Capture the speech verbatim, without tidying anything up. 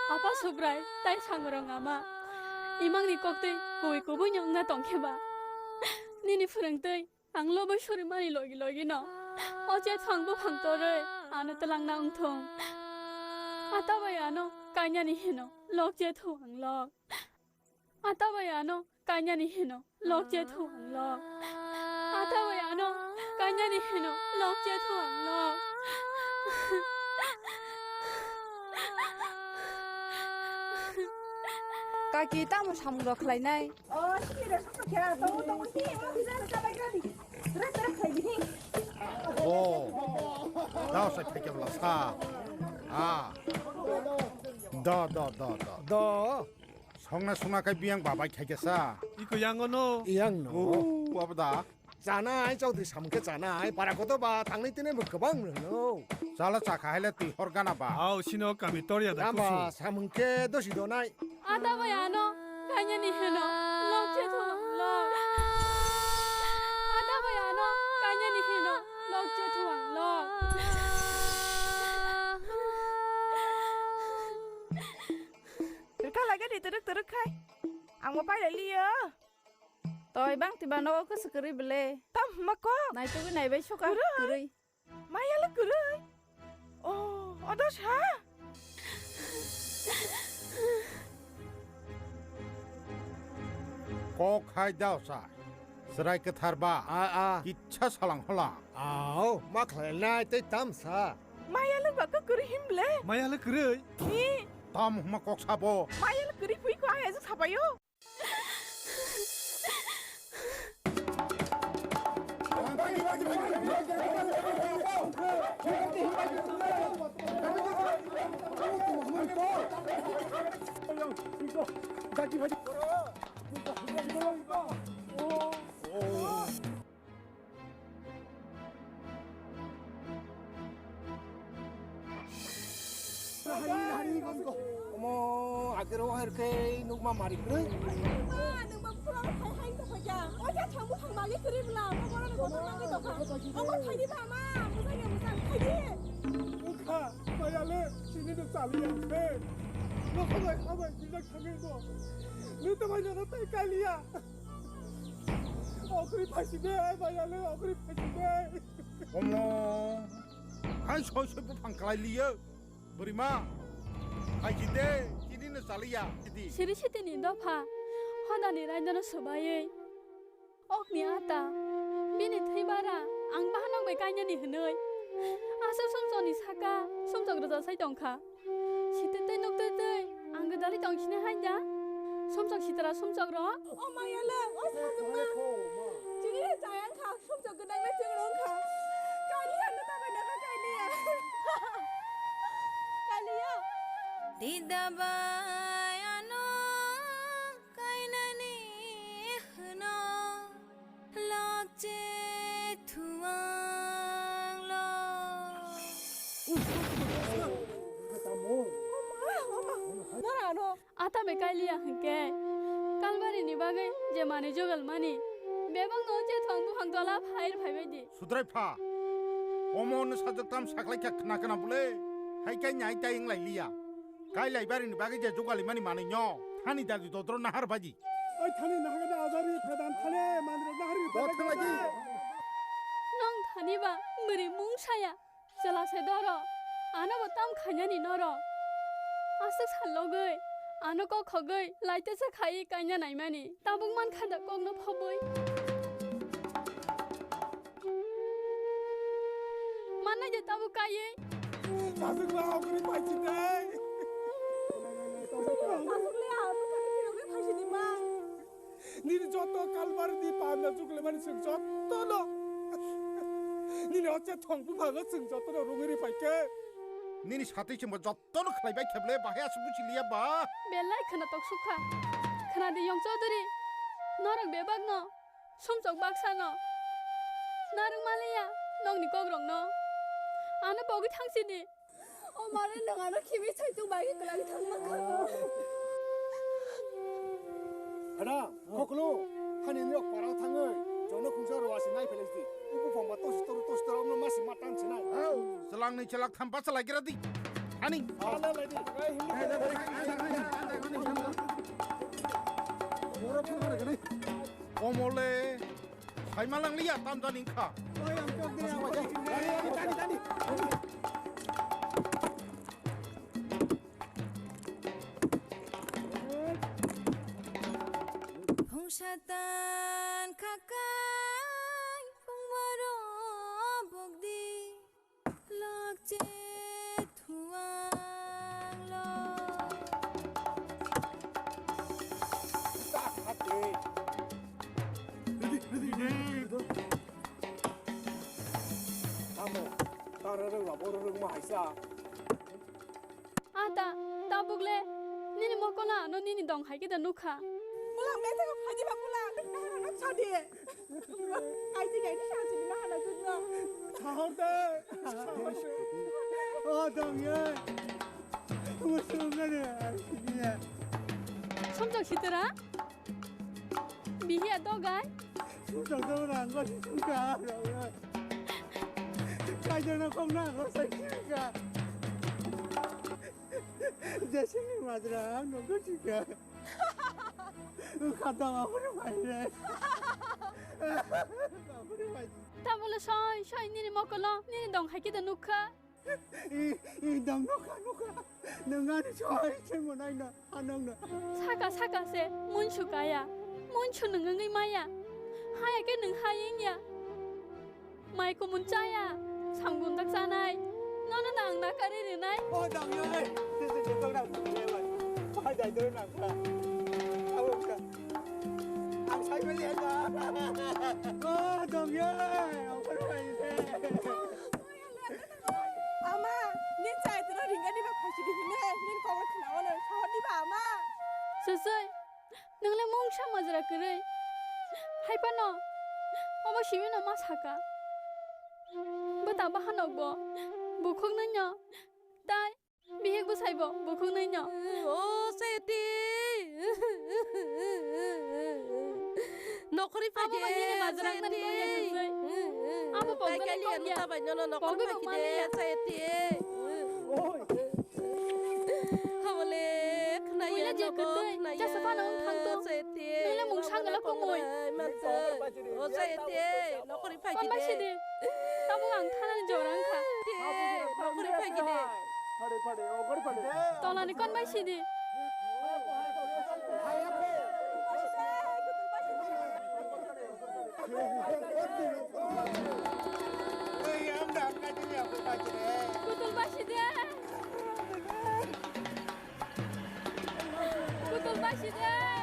Apa Subrai, tai sangrong ama. Imangni koktwi kubui kubui ni wngna tongkhe ba. Nini phwrwngtwi ang lobwi surimani logi logi no. O chethu ang buphang torwi ano twlangna wngthung. Ata bai ano kainani hino lok chethu ang lok. Ata bai ano kainani hino lok chethu ang lok. Ata bai ano kainani hino lok chethu ang lok. Kaki tamo samung rok khlainai. Oh, dao sa khaikhe bwla sa. Ah. Do, do, do, do. Do. Songna songna khe biyang babai khaikhe sa. Iko yang ono. Yang no. Oh, abo da. Chanai, Chaudhary samung khe chanai. Para koto ba tangni tini bo kwbang rwno. Chala chakha haile twi hor gana ba. Ao, sino kami torya da kusu. Samung khe dosi donai. Ata bai ano kainani hino lok chethu ang lok. Ata bai ano kainani hino lok chethu ang lok. Rwkha lagani twrwk twrwk khai. Ang bo pailai liyo. Toi bang tiba nogo kwswk kwrwi bwle. Tam hwnma kok. Naitugwi naibai suka kwrwi. Maya le kwrwi. Oh, odo sa. Kok hai dao sa. Chwrai kwthar ba. A, a. Kitsa salang hola. Ao, ma khlainai tei tam sa. Maya le ba kwrwi himble. Maya le kwrwi. Ni. Tam hwnma kok sabo. Maya le kwrwi phui ko ai ajuk sabayo. Omo agero herke nukma mari kroi. Ma, nungma pura khai hai to khoja. Oja thambu thang magi kri bla, mo boro ni kotor magi to kha. Omo khai di ba ma, mujang ya mujang khai di. Ukha, mayale, sini to chali ya khe. Nokho bai kha bai bijak thangi bo. Ni to bai no tai kaliya. Okri phaisi de, mayale, okri phaisi de. Omo, hai soi soi buphang kalai liyo. Bwrwima, hai chide, chini no chaliya, chidi. Siri sitini dopha, hodani raidano swbaiwi. Okni ata, bini thwi bara, ang bahanok bai kainani hwnwi. Aswk sumsokni saka, sumsok rwjak sai tongkha. Sitwi twi nuktwi twi, ang gwdalwi tong sini hai da. Sumsok sitra sumsok rok. O maya le, o sajwkma. Chini le chayang kha, sumsok gwdalwi chwng rong kha. Kaliya no tabai na kha kaliya. Kaliya. Dida bai ano kainani hwno. Lokche thuang lo. Nora ano. Ata be kailiya hwnkhe. Kalbari ni bagwi je mani jogal mani. Bebak no je thong buphang dola phair phaibai di. Sudrai pha. Omo no sajak tam saklai kha khna khna bole. Hai kai nyai tai wng lai liya. Kailai bari ni bagwi je jogali mani manwi no. Thani dadi dodro nahar baidi. Oi thani nahagada ajari phedan thale mandra nahari phedan thale. Nong thani ba mwri mung saya. Chwla se doro. Ano bo tam khainani noro. Aswk sal logwi. Ano kok khogwi laite se khai kaina naimani. Tabuk man khada kokno phobwi. Mannai de tabuk kaiwi. Sajwk ba okri paisi dai. Sajwk le a, bwkhani phirogwi phaisi di ma. Nini joto kalbar di panda jukle mani chwng joto no. Nini oche thong buphango chwng joto no rungwi ri paikhe. Nini satwi chwngbo joto no khlai bai kheble bahai aswk busi liya ba. Belai khwna tok sukha. Khwna di yong Chaudhary. Norok bebak no. Sumchok baksa no. Narwk maliya nokni kokrok no. Ano pogwi thangsi di. O mare nwng ano khimi saichung bai khe kwlangwi thangma kha. Ada, koklo, hani nwng parao thangwi, jono khungsa rwasi nai phelai di. Ubu phongba tosi toru tosi toru, amno masi matan sinai. Chwlangni chwlak tham bachalai gira di. Ani. Komole. Phaima langliya tamjani wngkha. Phung satan khakai phung baro bokdi lokche thuang lo. Tamo, tara rwngma, boro rwngma haisa. Ata, tabuk le, nini mokona ano nini dong hai khe da nukha. Pulang bete ka phaji ba pulang. Sadi. Kaisi kaini sangsi ni mahana jutno. Sahor de. O dong ye. Musung ne. Somjak sitara. Bihiya dogai. Sujak do rang ko suka. Kaijana kong na ko sai suka. Jesini majra ang no ko suka. Kata ma pura mai re. Ma pura mai. Tabole soi soi nini mokolo nini dong hai kida nukha. I, i dam nokha nokha. Nwng ani soi se monai na, anong na. Saka saka se, munsu kaya. Munsu nwng wngwi maya. Haya khe nwng hayeng ya. Mai kumun chaya. Samgun dak chanai. Nono nang nakari rinai. O dam yo ai. Se se se dam. Pai dai doi nang kha. Abo kha. Ang sai beli aja. O dam yo ai. Ang perlu aja. Ama, nin chai tro ringa ni ba phaisi di hine, nin kok khna ono, sohor di ba ama. Sosoi, nang le mungsa majra kwrwi. Hai phano, obo siwi no ma saka. Bo ta bahanok bo, bukhuk nai no, tai. Bihik bwsai bo bukhuk nai no. O Seti. Nokhori phai de. Abo bai nini majra nani kongya sosoi. Abo pokgani kongya. Pokgwi bo male ya Seti. Habole khna ya. Buila je kwtwi, jasa phano wng thang to. Seti. Nile mungsang gala kongoi. O Seti. Nokhori phai kide. Kon bai sidi. Tabuk ang thanani jora wngkha. Nokhori phai kide. Tolani kon bai sidi. Kutul bai sidi. Kutul bai sidi.